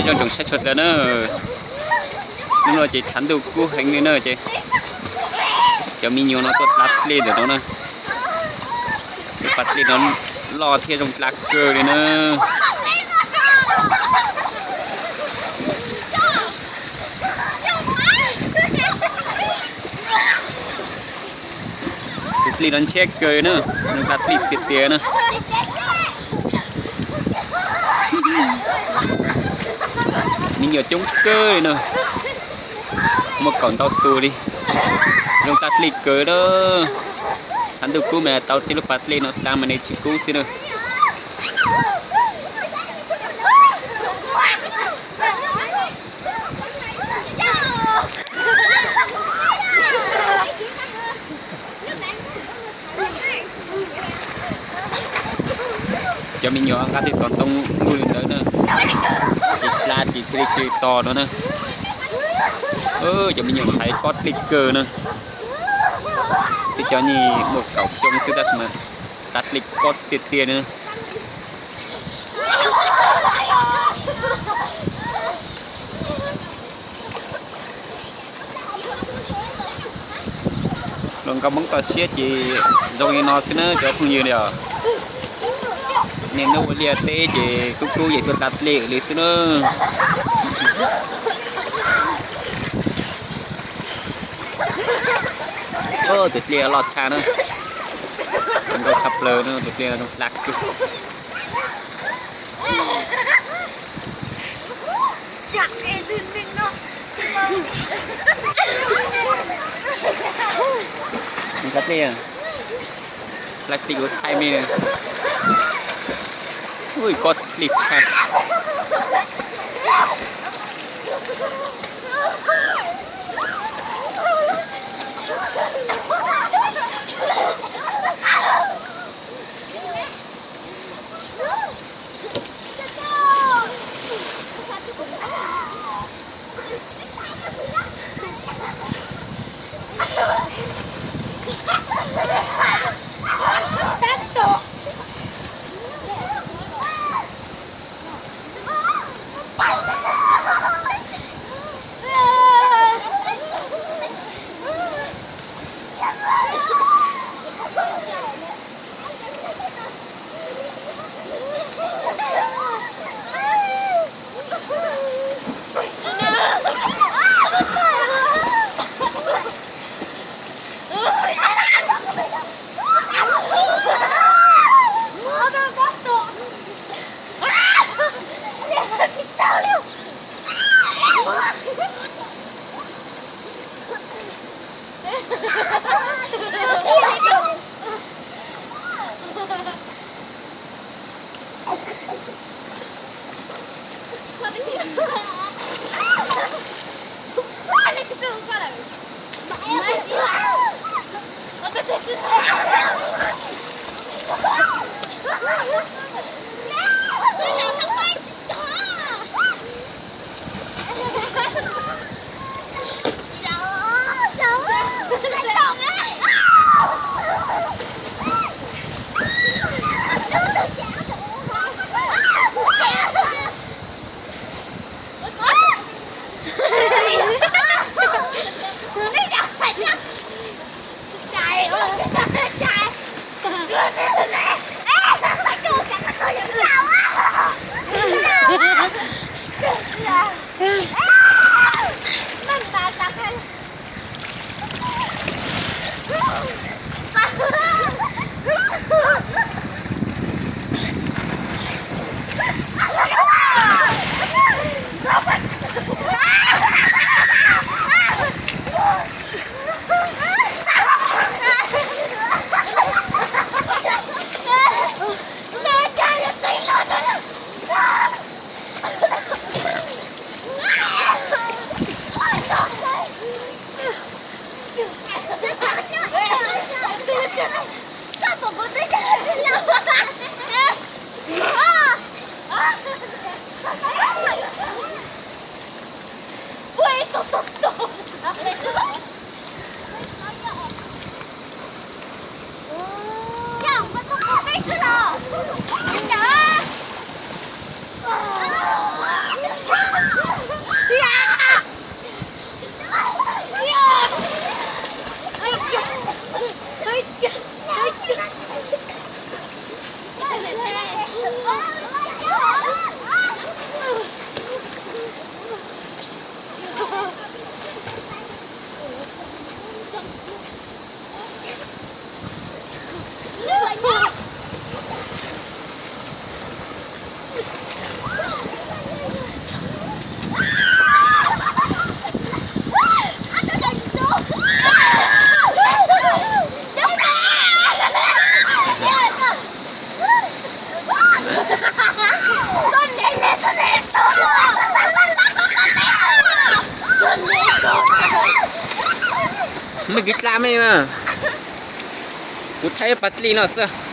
Nyob zoo saib tshua dlawg na, hnub no ces tshav ntuj kub heev li na ces cov me nyuam no tuaj dlav dlej ntawm no na. Lub pas dlej no loj thiab zoo dlav kawg li na. Tus dlej no ntshiab kawg na, zoo dlav dlej tiag tiag na. Me nyuam coob kawg li na, muaj kaum ntau tus li. Zoo dlav dlej kawg na. Tshav ntuj kub mas tau tej lub pas dlej no dlav mas nws tsis kub xwb na. Cov me nyuam nqa tej tom ntoo luj li ntawd na, ces dlav ces thiaj li tsis to no na. Cov me nyuam ntxhais kob dlej kawg na. Twb cov nyuam muaj kaum xyoo xwb tab sis mas dlav dlej kob tiag tiag li na. Hluas nkauj Hmoob toj siab ces zoo li no xwb na cov phooj ywg li os. Niaj hnub ua liaj teb ces kub kub ces tuaj dlav dlej li xwb na. Tus dlej loj tshaj na, zoo nkauj tshaj plaws na, tus dlej zoo dlav kawg. Dlav dlej, dlav dlej kuv thaij me. Ui, kob dlej tshaj. Kwv dlab me mas, kuv thaij pas dlij no xwb.